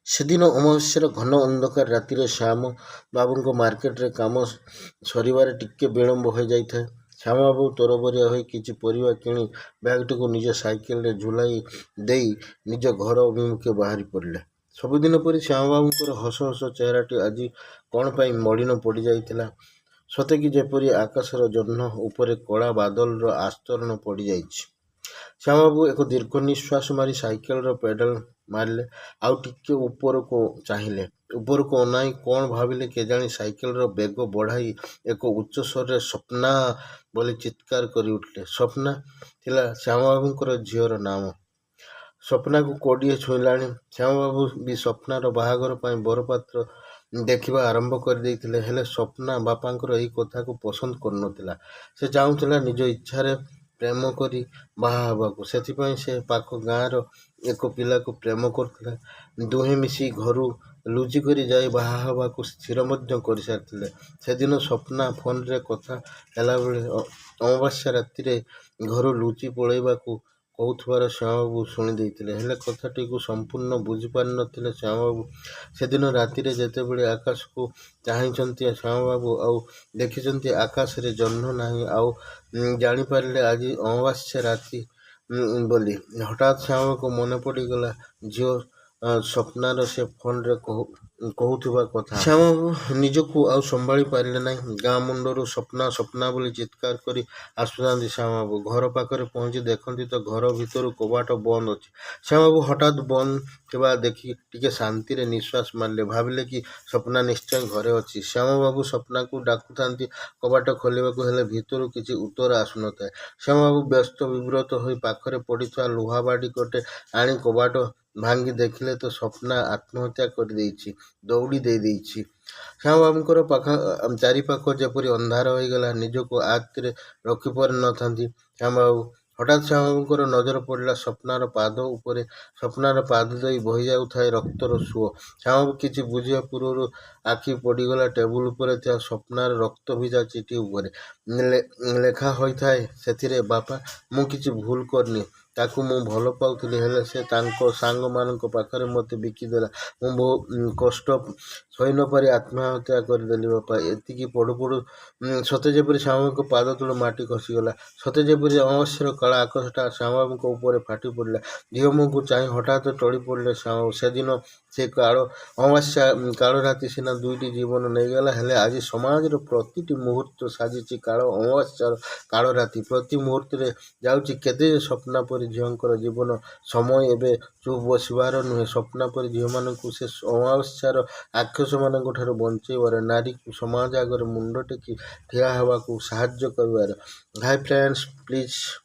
ସେଦିନ ଅମାବାସ୍ୟାର ଘନ ଅନ୍ଧକାର ରାତିରେ ଶ୍ୟାମ ବାବୁଙ୍କ ମାର୍କେଟରେ କାମ ସରିବାରେ ଟିକେ ବିଳମ୍ବ ହୋଇଯାଇଥାଏ। ଶ୍ୟାମବାବୁ ତରବରିଆ ହୋଇ କିଛି ପରିବା କିଣି ବ୍ୟାଗଟିକୁ ନିଜ ସାଇକେଲରେ ଝୁଲାଇ ଦେଇ ନିଜ ଘର ଅଭିମୁଖେ ବାହାରି ପଡ଼ିଲେ। ସବୁଦିନ ପରି ଶ୍ୟାମବାବୁଙ୍କର ହସ ହସ ଚେହେରାଟି ଆଜି କ'ଣ ପାଇଁ ମଳିନ ପଡ଼ିଯାଇଥିଲା। ସତେକି ଯେପରି ଆକାଶର ଜହ୍ନ ଉପରେ କଳା ବାଦଲର ଆସ୍ତରଣ ପଡ଼ିଯାଇଛି। ଶ୍ୟାମବାବୁ ଏକ ଦୀର୍ଘ ନିଃଶ୍ୱାସ ମାରି ସାଇକେଲର ପେଡ଼ାଲ ମାରିଲେ। ଆଉ ଟିକେ ଉପରକୁ ଚାହିଁଲେ। ଉପରକୁ ଅନାଇ କ'ଣ ଭାବିଲେ କେଜାଣି, ସାଇକେଲର ବେଗ ବଢ଼ାଇ ଏକ ଉଚ୍ଚ ସ୍ୱରରେ ସ୍ୱପ୍ନା ବୋଲି ଚିତ୍କାର କରିଉଠିଲେ। ସ୍ୱପ୍ନା ଥିଲା ଶ୍ୟାମବାବୁଙ୍କର ଝିଅର ନାମ। ସ୍ୱପ୍ନାକୁ 20 ଛୁଇଁଲାଣି। ଶ୍ୟାମବାବୁ ବି ସ୍ୱପ୍ନାର ବାହାଘର ପାଇଁ ବରପାତ୍ର ଦେଖିବା ଆରମ୍ଭ କରିଦେଇଥିଲେ। ହେଲେ ସ୍ୱପ୍ନା ବାପାଙ୍କର ଏହି କଥାକୁ ପସନ୍ଦ କରୁନଥିଲା। ସେ ଚାହୁଁଥିଲା ନିଜ ଇଚ୍ଛାରେ ପ୍ରେମ କରି ବାହା ହେବାକୁ। ସେଥିପାଇଁ ସେ ପାଖ ଗାଁର ଏକ ପିଲାକୁ ପ୍ରେମ କରୁଥିଲା। ଦୁହେଁ ମିଶି ଘରୁ ଲୁଚିକରି ଯାଇ ବାହା ହେବାକୁ ସ୍ଥିର ମଧ୍ୟ କରିସାରିଥିଲେ। ସେଦିନ ସ୍ୱପ୍ନା ଫୋନରେ କଥା ହେଲାବେଳେ ଅମାବାସ୍ୟା ରାତିରେ ଘରୁ ଲୁଚି ପଳାଇବାକୁ କହୁଥିବାର ଶ୍ୟାମବାବୁ ଶୁଣିଦେଇଥିଲେ। ହେଲେ କଥାଟିକୁ ସମ୍ପୂର୍ଣ୍ଣ ବୁଝିପାରିନଥିଲେ ଶ୍ୟାମବାବୁ। ସେଦିନ ରାତିରେ ଯେତେବେଳେ ଆକାଶକୁ ଚାହିଁଛନ୍ତି ଶ୍ୟାମବାବୁ, ଆଉ ଦେଖିଛନ୍ତି ଆକାଶରେ ଜହ୍ନ ନାହିଁ, ଆଉ ଜାଣିପାରିଲେ ଆଜି ଅମାବାସ୍ୟା ରାତି ବୋଲି। ହଠାତ୍ ଶ୍ୟାମବାବୁଙ୍କ ମନେ ପଡ଼ିଗଲା ଝିଅ ସ୍ୱପ୍ନାର ସେ ଫୋନରେ କହୁଥିବା କଥା। ଶ୍ୟାମବାବୁ ନିଜକୁ ଆଉ ସମ୍ଭାଳି ପାରିଲେ ନାହିଁ। ଗାଁ ମୁଣ୍ଡରୁ ସ୍ୱପ୍ନା, ସ୍ୱପ୍ନା ବୋଲି ଚିତ୍କାର କରି ଆସୁଥାନ୍ତି ଶ୍ୟାମବାବୁ। ଘର ପାଖରେ ପହଞ୍ଚି ଦେଖନ୍ତି ତ ଘର ଭିତରୁ କବାଟ ବନ୍ଦ ଅଛି। ଶ୍ୟାମବାବୁ ହଠାତ୍ ବନ୍ଦ ଥିବା ଦେଖି ଟିକେ ଶାନ୍ତିରେ ନିଃଶ୍ୱାସ ମାରିଲେ। ଭାବିଲେ କି ସ୍ୱପ୍ନା ନିଶ୍ଚୟ ଘରେ ଅଛି। ଶ୍ୟାମବାବୁ ସ୍ୱପ୍ନାକୁ ଡାକୁଥାନ୍ତି କବାଟ ଖୋଲିବାକୁ, ହେଲେ ଭିତରୁ କିଛି ଉତ୍ତର ଆସୁନଥାଏ। ଶ୍ୟାମବାବୁ ବ୍ୟସ୍ତ ବିବ୍ରତ ହୋଇ ପାଖରେ ପଡ଼ିଥିବା ଲୁହାବାଡ଼ି ଗୋଟେ ଆଣି କବାଟ ଭାଙ୍ଗି ଦେଖିଲେ ତ ସ୍ୱପ୍ନା ଆତ୍ମହତ୍ୟା କରିଦେଇଛି, ଦଉଡ଼ି ଦେଇଦେଇଛି। ଶ୍ୟାମବାବୁଙ୍କର ଚାରିପାଖ ଯେପରି ଅନ୍ଧାର ହୋଇଗଲା। ନିଜକୁ ଆୟତ୍ତରେ ରଖିପାରିନଥାନ୍ତି ଶ୍ୟାମବାବୁ। ହଠାତ୍ ଶ୍ୟାମବାବୁଙ୍କର ନଜର ପଡ଼ିଲା ସ୍ୱପ୍ନାର ପାଦ ଉପରେ। ସ୍ୱପ୍ନାର ପାଦ ଦେଇ ବହିଯାଉଥାଏ ରକ୍ତର ସୁଅ। ଶ୍ୟାମବାବୁ କିଛି ବୁଝିବା ପୂର୍ବରୁ ଆଖି ପଡ଼ିଗଲା ଟେବୁଲ ଉପରେ ଥିବା ସ୍ୱପ୍ନାର ରକ୍ତଭିଜା ଚିଠି ଉପରେ। ଲେଖା ହୋଇଥାଏ ସେଥିରେ, ବାପା, ମୁଁ କିଛି ଭୁଲ କରିନି। ତାକୁ ମୁଁ ଭଲ ପାଉଥିଲି, ହେଲେ ସେ ତାଙ୍କ ସାଙ୍ଗମାନଙ୍କ ପାଖରେ ମୋତେ ବିକିଦେଲା। ମୁଁ ବହୁ କଷ୍ଟ ସହିନପାରି ଆତ୍ମହତ୍ୟା କରିଦେଲି ବାପା। ଏତିକି ପଢ଼ୁ ପଢ଼ୁ ସତେ ଯେପରି ଶ୍ୟାମବାବୁଙ୍କ ପାଦ ତଳୁ ମାଟି ଖସିଗଲା। ସତେ ଯେପରି ଅମାବାସ୍ୟାର କଳା ଆକାଶଟା ଶ୍ୟାମବାବୁଙ୍କ ଉପରେ ଫାଟି ପଡ଼ିଲା। ଝିଅ ମୁହଁକୁ ଚାହିଁ ହଠାତ୍ ଟଳି ପଡ଼ିଲେ ଶ୍ୟାମବାବୁ। ସେଦିନ ସେ କାଳ ଅମାବାସ୍ୟା କାଳ ରାତି ସିନା ଦୁଇଟି ଜୀବନ ନେଇଗଲା, ହେଲେ ଆଜି ସମାଜର ପ୍ରତିଟି ମୁହୂର୍ତ୍ତ ସାଜିଛି କାଳ ଅମାବାସ୍ୟାର କାଳ ରାତି। ପ୍ରତି ମୁହୂର୍ତ୍ତରେ ଯାଉଛି କେତେ ଯେ ସ୍ୱପ୍ନା ପରି ଝିଅଙ୍କର ଜୀବନ। ସମୟ ଏବେ ଚୁପ୍ ବସିବାର ନୁହେଁ, ସ୍ୱପ୍ନା ପରି ଝିଅମାନଙ୍କୁ ସେ ଅମାବାସ୍ୟାର ରାକ୍ଷସମାନଙ୍କ ଠାରୁ ବଞ୍ଚେଇବାର, ନାରୀକୁ ସମାଜ ଆଗରେ ମୁଣ୍ଡ ଟେକି ଠିଆ ହେବାକୁ ସାହାଯ୍ୟ କରିବାର। Hi friends, please.